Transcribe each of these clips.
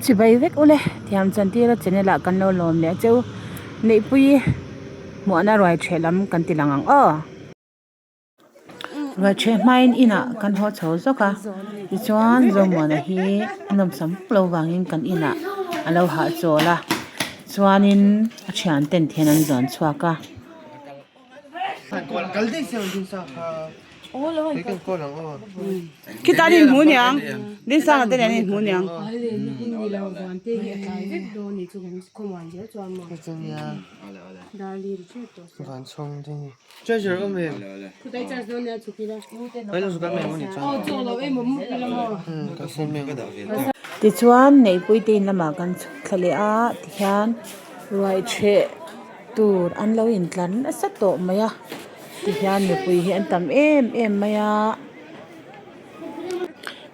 Chibai vek ule thiam chantira channel ah kan lo lawm leh a cheu neihpui hmuahna ruai theh lam kan ti lang ang aw. Ruai theh hmain inah kan haw chho zawk a tichuan Zomuana hi a nawmsam vak lo vangin kan inah a lo hahchawl a chuanin a thianten thian an zawn chhuak a. Khita an inhmu niang Dinsanga te nen an inhmu niang. Tichuan Neihpui te in lamah kan chhuk thla leh a tihian ruaitheh tur an lo intlar nasa tawh mai a tihian mipui hi an tam em em mai a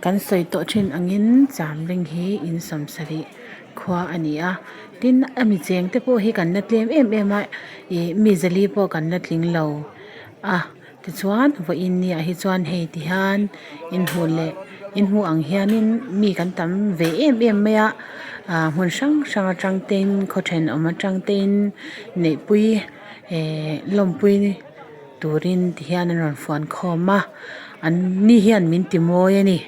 kan sawi tawh thin angin chamring hi in sawmsarih khua a ni a tin a mi cheng te pawh hi kan la tlem em em a ih mi zali pawh kan la tling lo a tichuan vawiin ni ah hi chuan hei ti hian inhmuh leh inhmuh ang hianin mi kan tam ve em em mai a ah hmun hrang hrang atang ten khaw thenawm atang ten neihpui eh lawmpui turin ti hian an rawn fuan khawm a an ni hian min ti mawi a ni.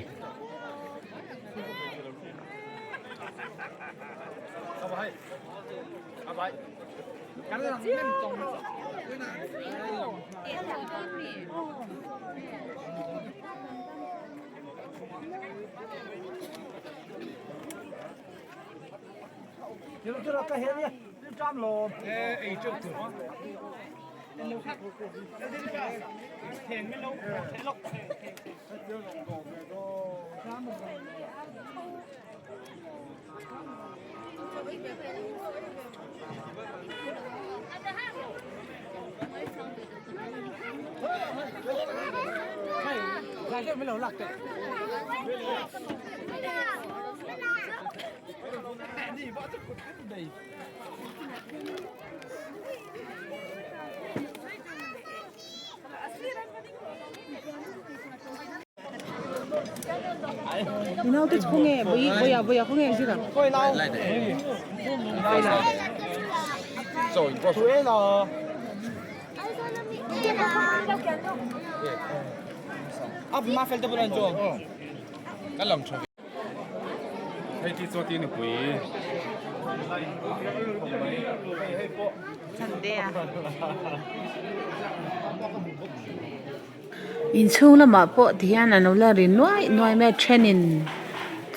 Inchhung lamah pawh ti hian an lo la ri nuai nuai mai a thenin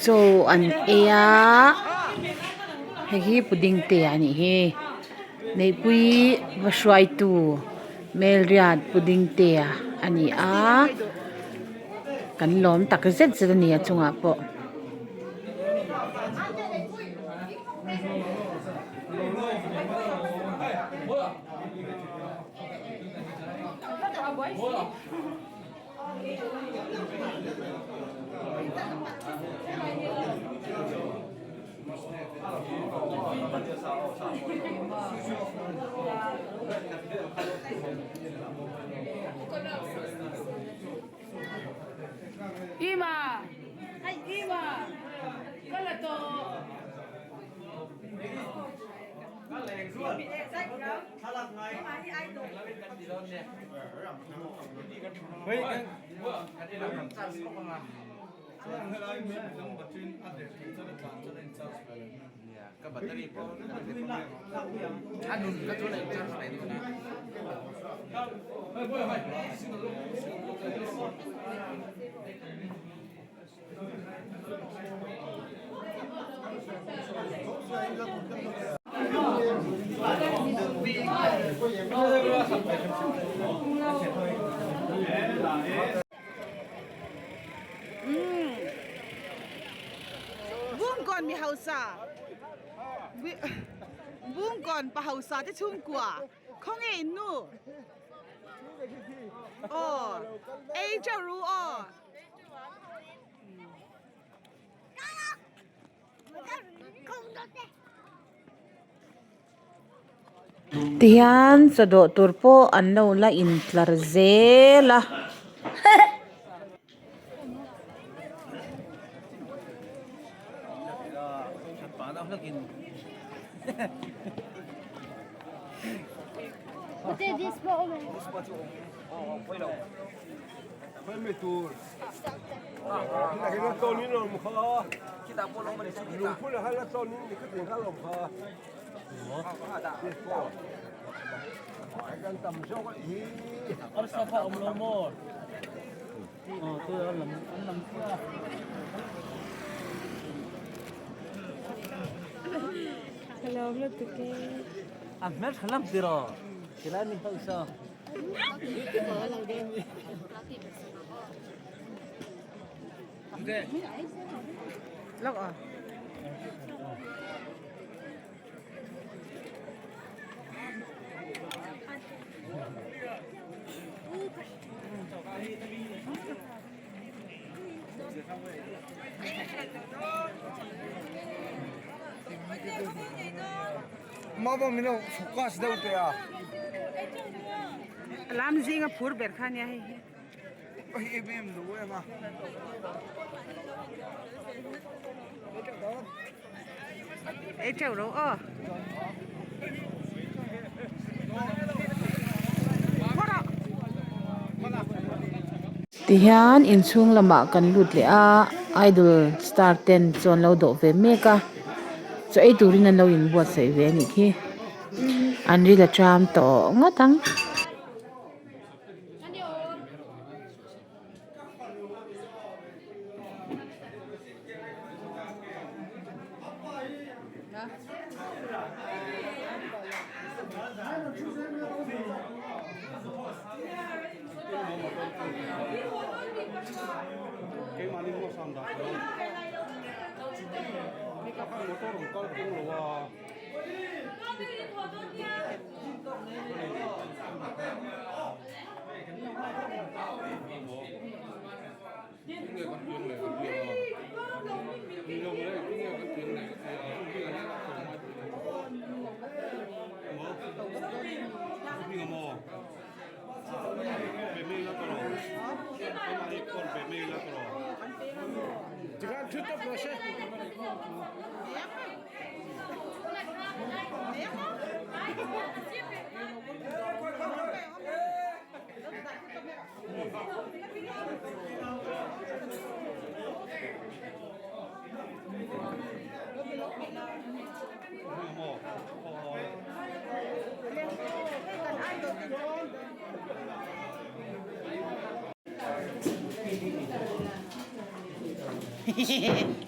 chaw an ei a hei hi pudding te a nih hi neihpui va hruaitu Melriat pudding te a ni a kan lawm tak zet zet a ni a chungah pawh. Bungkawn mi hausa Bungkawn pa hausa te chhungkua khawnge in nu aw ei teuh ru aw. Tihian chaw dawh tur pawh an lo la intlar zel a. Lam zinga phur ber kha nia hei hi. Ei teuh ro aw. Tihian inchhung lamah kan lut leh a idol star ten chu an lo dawh ve mek a chaw ei turin an lo inbuatsaih ve a nih khi an ril a tram tawh ngawt ang.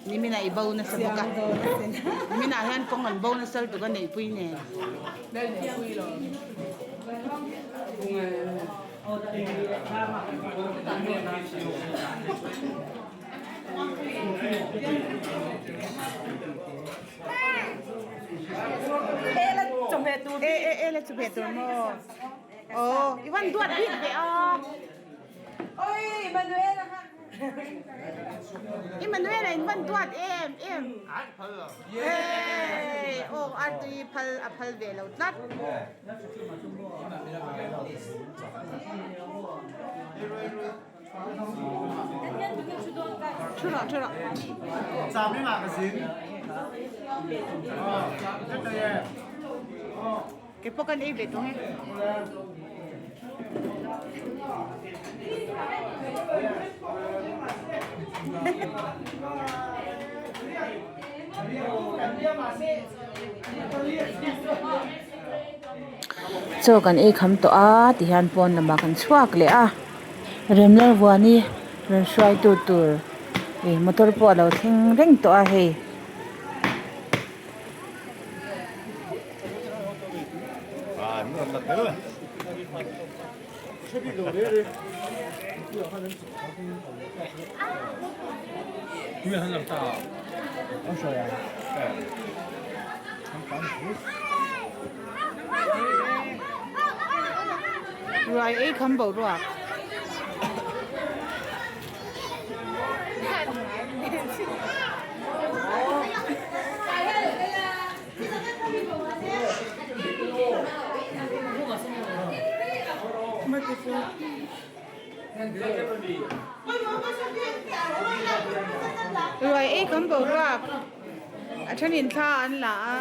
Nimina i bo nasa bawk a nimina hian kawng an bo nasa lutuk a neihpui nen. E e e la chawhmeh tur maw aw i van duat bik ve a Emmanuel a in van duat em em hei aw artui phal a phal ve lo tlat. Thu rawh thu rawh. Kei pawh kan ei ve tawh nge. Chaw kan ei kham tawh a tihian pawn lamah kan chhuak leh a Remlalvuani rawn hruaitu tur ih motor pawh a lo thleng reng tawh a hei. Ruai ei kham boruak. Ruai ei kham boruak. thenin thla an la a.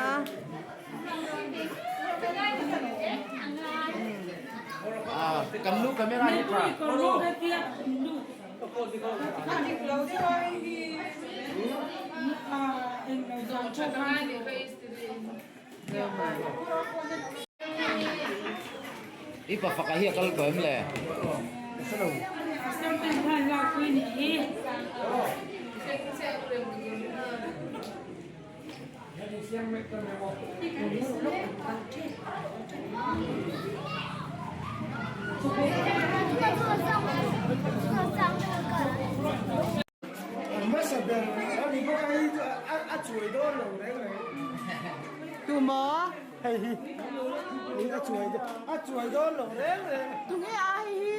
I pa faka hi a kal tawh em le? Tumaw? Hei hi a chuai a chuai dawn lo reng reng. Tunge a hei hi?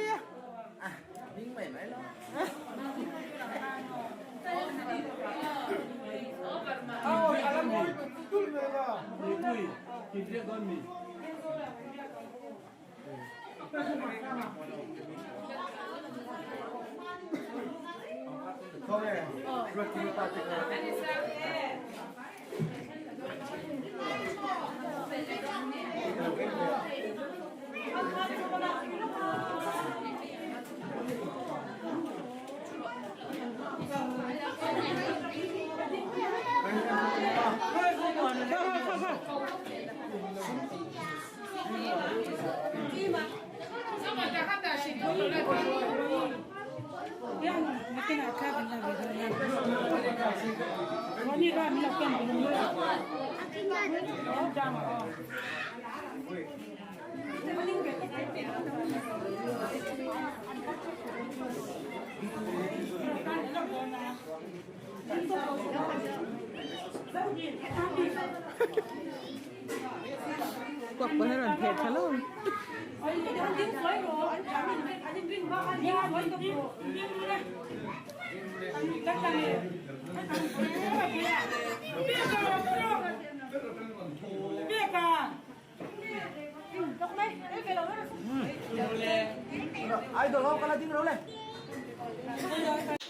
Ding mai mai lo. Aw a la mawi tul mai a. Kuak pawn a rawn theh thla lo.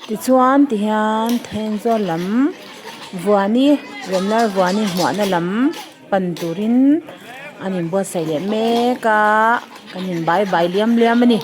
Tichuan tihian Thenzawl lam Vuani Remlal Vuani hmuahna lam pan turin an inbuatsaih leh mek a kan in bai bai liam liam a ni.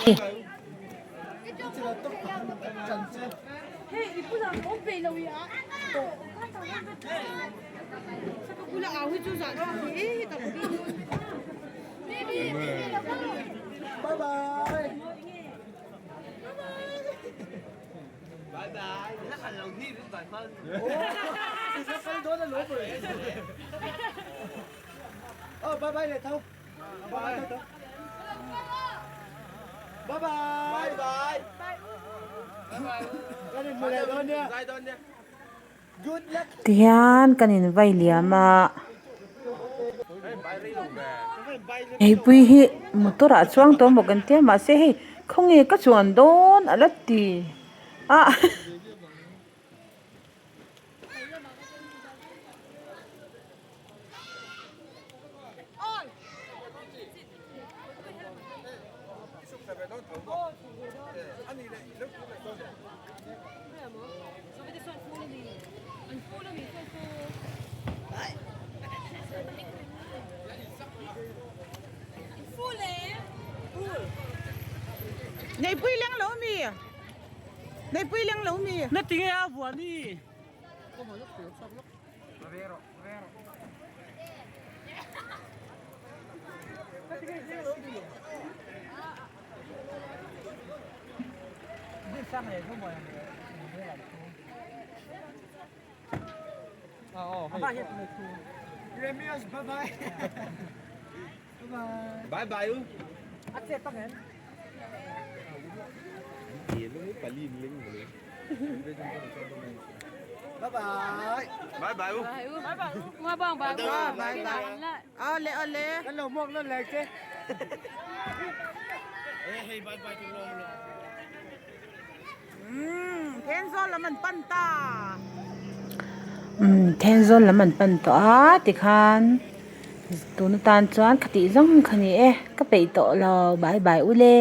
Tihian kan in vai liam a heipui hi motor ah chuang tawh maw kan tia mahse hei khawnge ka chuan dawn a la ti a. Neihpui leng lo mi Neihpui leng lo mi. Na tinge a vuani. Bye bye u. Bye bye u. Bye bye. Awle awle. Kan lo hmuak nawn leh che. Umm Thenzawl lam an pan ta. Umm Thenzawl lam an pan tawh a tikhan tun atan chuan khatih zawng kha ni e ka peih tawh lo bye bye ule.